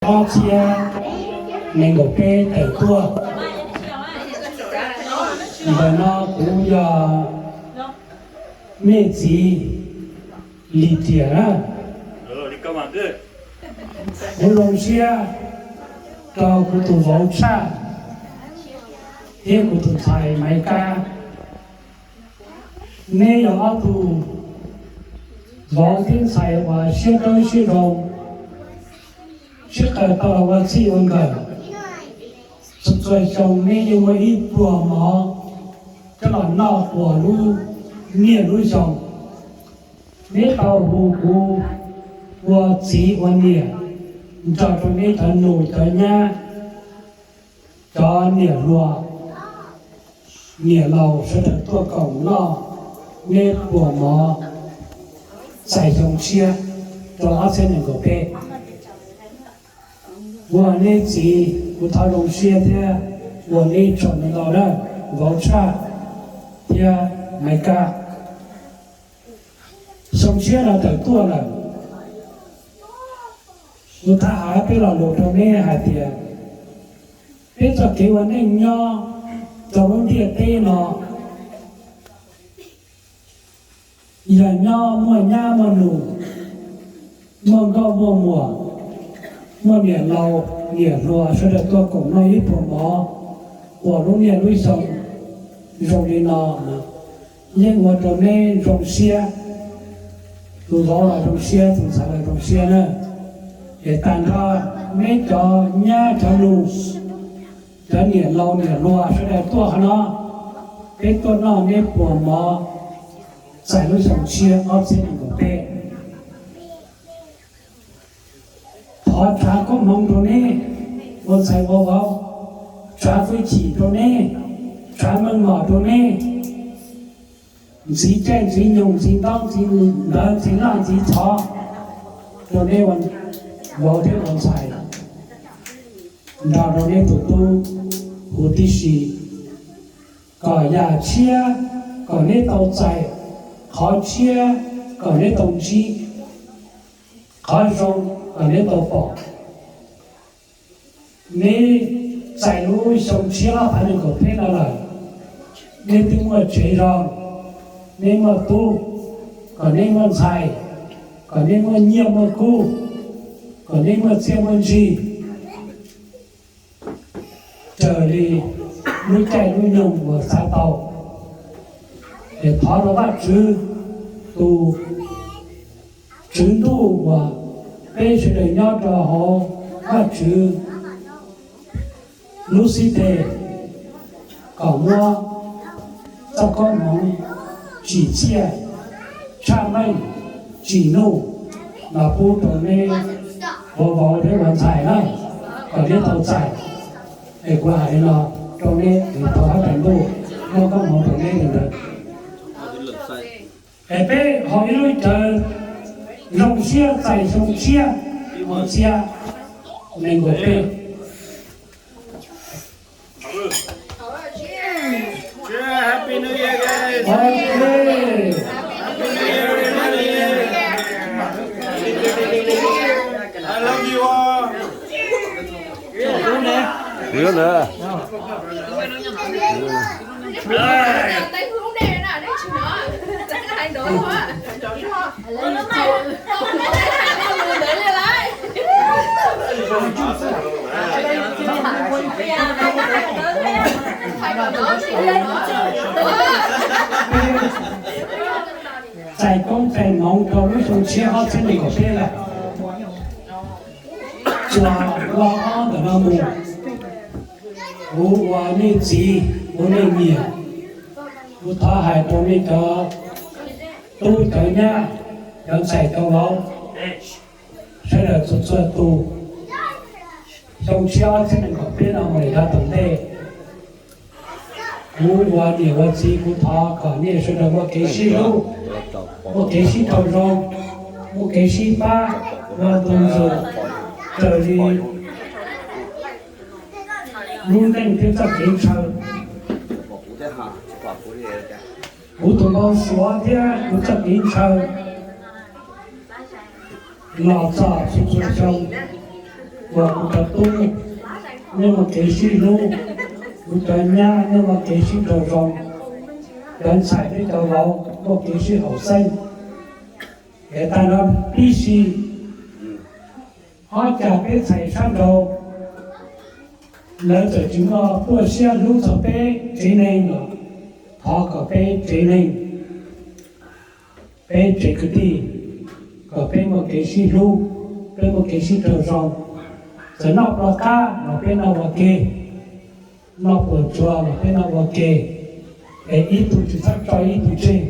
Ob txhiab nees nkaum peb tawm tuaj. Ntawm no kuv yog nej txiv Lis Riam na. Kuv zoo siab rau kuv tus vauv Tshaj thiab kuv tus ntxhais Maiv Kab. Neb yog ob tug vauv thiab ntxhais uas siab dawb siab zoo, sib qawm tau los ua txij ua nkawm. Txhua txhua xyoo neb yeej muaj ib pluag mov coj los noj quas lub niaj lub xyoo. Neb tau hu kuv ua txiv ua niam, nrog rau neb cov nus cov nyab, cov niam hluas niam laus sawv daws tuaj koom noj neb pluag mov txais xyoo tshiab rau ob txhiab nees nkaum peb. Ua neb txiv kuv thov zoo siab thiab ua neb tsaug ntau ntau na, vauv Tshaj thiab Maiv Kab. Xyoo tshiab no tawm tuaj lawm, kuv thov hais peb lo lus rau neb hais tias peb txoj kev ua neej nyob rau lub ntiaj teb no yog nyob muaj nyab muaj nus, muaj nkauj muaj muam, muaj niam laus niam hluas sawv daws tuaj koom noj ib pluag mov quas lub niaj lub xyoo zoo li no, yeej ua rau neb zoo siab. Tus vauv los zoo siab, tus ntxhais los zoo siab na. Es tag nrho neb cov nyab cov nus, cov niam laus niam hluas sawv daws tuaj qhov no, peb tuaj noj neb pluag mov txais lub xyoo tshiab ob txhiab nees nkaum peb. Thov tshav koob hmoov rau neb ua ntxhais ua vauv, tshav hwj chim rau neb, tshav meej mom rau neb, ntxiv caij ntxiv nyoog ntxiv ntaub ntxiv ntawv ntxiv laj ntxiv txhov rau neb ua vauv thiab ua ntxhais, nrog rau neb tus tub huv tib si, kom yam tshiab kom neb tau txais, qhov tshiab kom neb tau ntsib, qhov zoo kom neb tau pom. Neb txais lub xyoo tshiab ob phav nees nkaum peb no lawm, neb twb muaj tsev zoo, neb muaj tub, kom neb muaj ntxhais, kom neb muaj nyiaj muaj kub, kom neb muaj txiaj muaj ntsig raws li lub caij lub nyoog uas xav tau. Es thov rau Vajtswv tus Tswv Ntuj uas peb sawv daws nyob rau hauv Vajtswv lub xib teg kom muab txoj koob hmoov tsim txiaj, tshaj meej, tsim nuj los pub rau neb ua vauv thiab ua ntxhais na, kom neb tau txais. Es kuv hais li no rau neb, kuv thov Vajtswv Ntuj muab koob hmoov rau neb li ntawd. Es peb haus ib lub cawv zoo siab txais xyoo tshiab ob txhiab nees nkaum peb. Happy New Year, guys. Ok. Happy New Year, everybody. I love you all. Ntawd. Txais koob txais hmoov rau lub xyoo tshiab ob txhiab nees nkaum peb lawm. Tsuas ua ob ntawm no mus, kuv ua nej txiv ua nej niam, kuv thov hais rau nej cov tub cov nyab, cov ntxhais cov vauv, sawv daws txhua txhua tus, xyoo tshiab ob txhiab nees nkaum peb no mus lawm yav tom ntej, kuv ua niam ua txiv kuv thov kom nej sawv daws muaj kev sib hlub, muaj kev sib raug zoo, muaj kev sib pab, ua tus ntxuam raws li lub neej thiab txoj kev ntshaw. Kuv tus npau suav thiab kuv txoj kev ntshaw los txog txhua txhua xyoo, Uas kuv cov tub nej muaj kev sib hlub, kuv cov nyab nej muaj kev sib raug zoo, cov ntxhais thiab cov vauv muaj kev sib haum xeeb, es tag nrho tib si, ob cag peb txhais sab nraud, lawv txawm tsis muaj tuaj siab hlub txog peb tsev neeg los thov kom peb tsev neeg, peb tsev kwv tij, kom peb muaj kev sib hlub, peb muaj kev sib raug zoo. Txawm noj pluas qab los peb noj ua ke, noj pluas tsuag los peb noj ua ke, es ib tug tsis txhob tso ib tug tseg.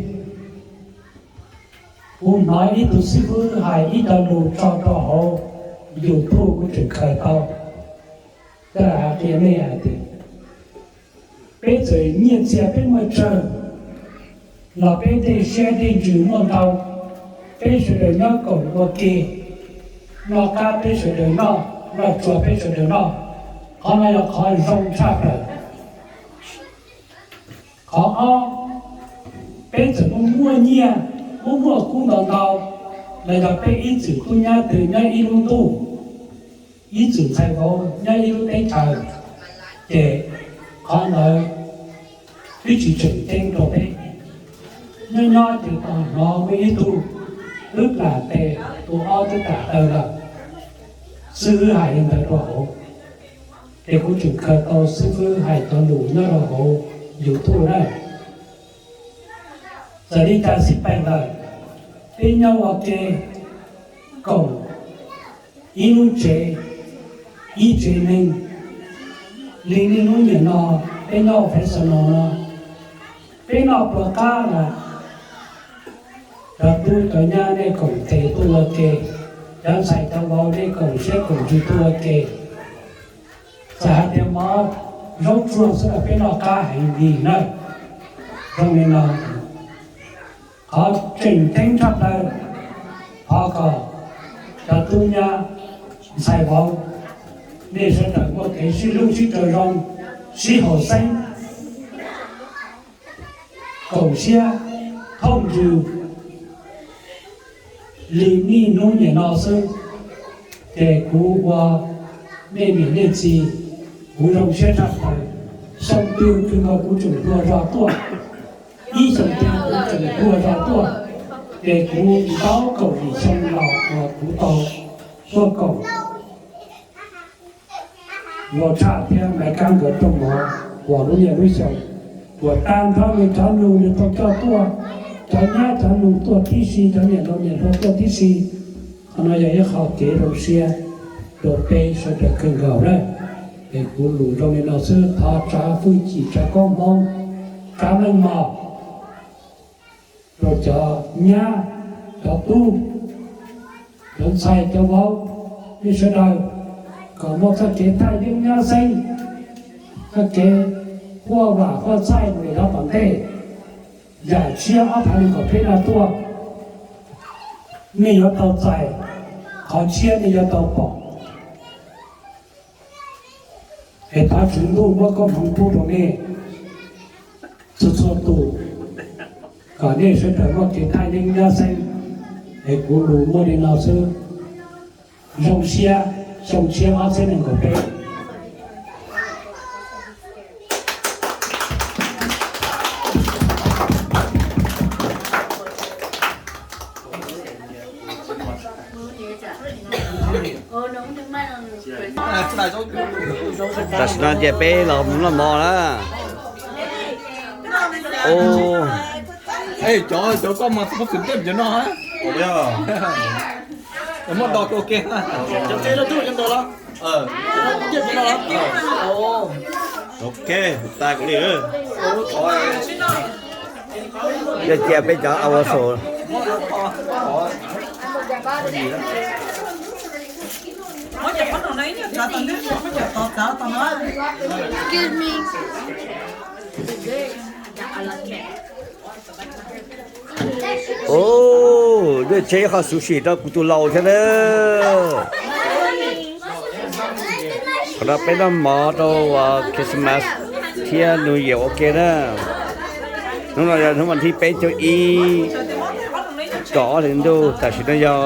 Kuv hnov ib tug xib fwb hais ib co lus tso rau hauv YouTube kuv tseem khaws tau. Coj los hais qhia nej hais tias, peb txawm nyiaj txiag peb muaj tsawg los peb tej siab tej ntsws muaj ntau, peb sawv daws nyob koom ua ke, noj qab peb sawv daws noj, noj tsuag peb sawv daws noj. Qhov no yog qhov zoo tshaj plaws. Qhov ob, peb txawm muaj muaj nyiaj, muaj muaj kub ntau ntau, los yog peb ib txwm tub nyab twg nyob ib lub ntuj, ib txwm ntxhais vauv nyob ib lub teb chaws, ces qhov ntawd twb tsis tseem ceeb rau peb. Nyob nyob ces tau hnov muaj ib tug twb plam tes, tus ob twb plam taw lawm. Xib fwb hais li ntawd rau hauv, ces kuv tseem khaws tau xib fwb hais cov lus nyob rau hauv YouTube na. Txawm li cas xij peem lawm, peb nyob ua ke koom ib lub tsev, ib tsev neeg li niaj hnub niam no peb nyob ua professional no, peb noj pluas qab los cov tub cov nyab nej koom tes tuaj ua ke, cov ntxhais cov vauv nej koom siab koom ntsws tuaj ua ke. Txawm hais tias mov zaub tsuag xwb los peb noj qab heev li na. Zoo li no, qhov tseem ceeb tshaj plaws, thov kom cov tub nyab ntxhais vauv nej sawv daws muaj kev sib hlub sib raug zoo, sib haum xeeb, koom siab thooj ntsws li niaj hnub niam no xwb. Ces kuv ua nej niam nej txiv, kuv zoo siab tshaj plaws. Xyoo twg kws no kuv tseem tuag zog tuaj, ib xyoo twg kuv tseem tuag zog tuaj, ces kuv ntaub kaum yim xyoo los uas kuv tau tuaj koom Ua Tshaj thiab Maiv Kab nkawd rooj mov uas lub niaj lub xyoo, uas tag nrho nws cov nus nws tau coj tuaj, cov nyab cov nus tuaj tib si, cov niam laus niam hluas tuaj tib si. Qhov no yog ib qho kev zoo siab rau peb sawv daws kawg nkaus na. Es kuv lus zoo li no xwb, thov tsav hwj chim, tsav koob hmoov, tsav meej mom rau cov nyab, cov tub, cov ntxhais cov vauv, nej sawv daws kom muaj txoj kev thaj yeeb nyab xeeb, txoj kev quaj vam quaj txhaij mus li no tom ntej. Yam tshiab ob phav nees nkaum peb no tuaj, nej yuav tau txais, qhov tshiab nej yuav tau pom. Es thov Tswv Ntuj muab koob hmoov pub rau nej txhua txhua tus, kom nej sawv daws muaj kev thaj yeeb nyab xeeb. Es kuv lus muaj li no xwb. Zoo siab, xyoo tshiab ob txhiab nees nkaum peb. Tam sim no ces peb los mus noj mov na. Cov, cov koj mas koj xwm teb cov no, muab do koj ke. Ok, tas kuv li. Yog cia peb cov aua saum. Excuse me. Ub, yuav tseg qhov xuv sim rau kuv tus laus thiab na. Qhov no peb noj mov rau Christmas thiab New Year ua ke na. Hnub no yog hnub vas thib peb caug ib, kaum ob hli ntuj, tam sim no yog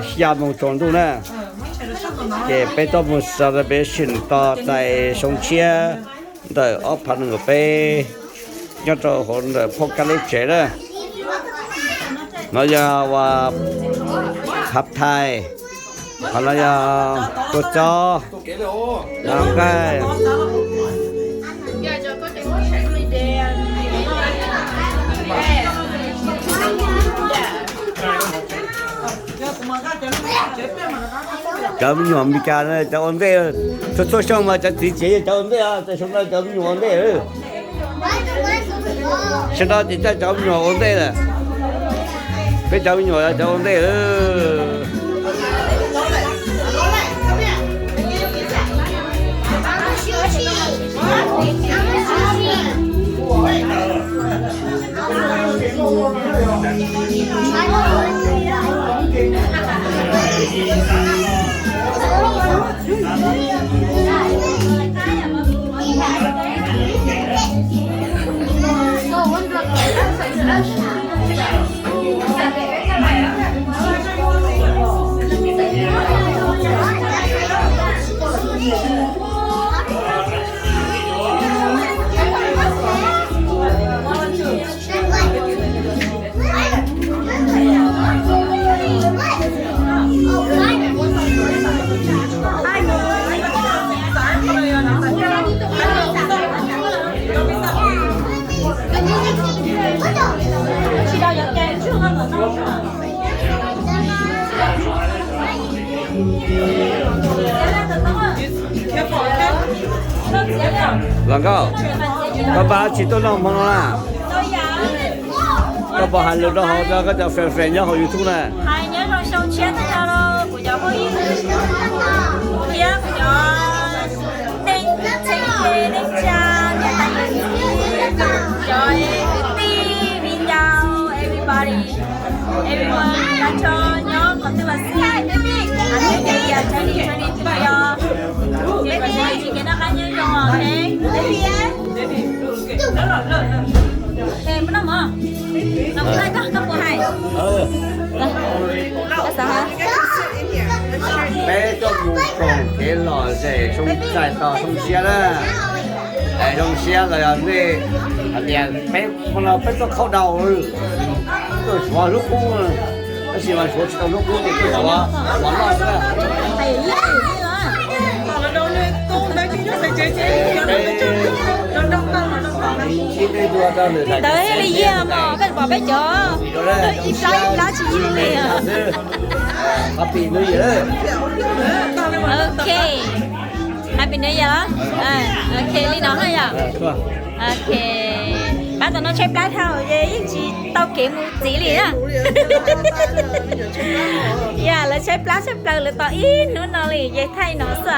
xya moos tsaus ntuj na. Ces peb tuaj mus celebration tos txais xyoo tshiab ntawm ob phav nees nkaum peb nyob rau hauv ntawm phauj Kab lub tsev na. No yog uas phav thais, qhov no yog kua txob, no nqaij. Cov me nyuam Meskas no cov ua ntej, txhua txhua xyoo mas cov txiv tsev yog cov ua ntej, xyoo no cov me nyuam ua ntej. Xyoo no ces coj cov me nyuam ua ntej lawm. Peb cov me nyuam cov ua ntej. Los nkauj, koj pab tsis tuaj noj hmo no na? Koj puas hais lus rau hauv rau koj cov friend friend nyob hauv YouTube na? Hais nyob zoo xyoo tshiab tag nrho rau kuv cov phooj ywg thiab kuv cov neej tsa, neej tsa, niam tais yawm txiv, cov kwv tij viv ncaus, everybody, everyone, tag nrho nyob qhov twg los xij, happy new year twenty twenty-three os. Ces kom sawv daws tsis kev noj qab nyob zoo os, ok? Peb tuaj mus koom kev lom zem xyoo txais tos xyoo tshiab na. Xyoo tshiab los yog nej hais tias peb, peb tuaj khaub daus, tuaj suav hlub qub, tab sis mas suav tsis tau hlub qub ces tuaj suav mov noj xwb. Ntawd thiaj li yiag mog, koj pom peb cov ib plab ib plab tsis yug li. Ok, happy new year los? Ok, li no na yom. Ok, pab tam no tshaib plab dhau ces yeej tsis tau kev mus txiv li na. Yog lawv tshaib plab tshaib plawv lawv tos ib hnub no li ces thaij no xwb.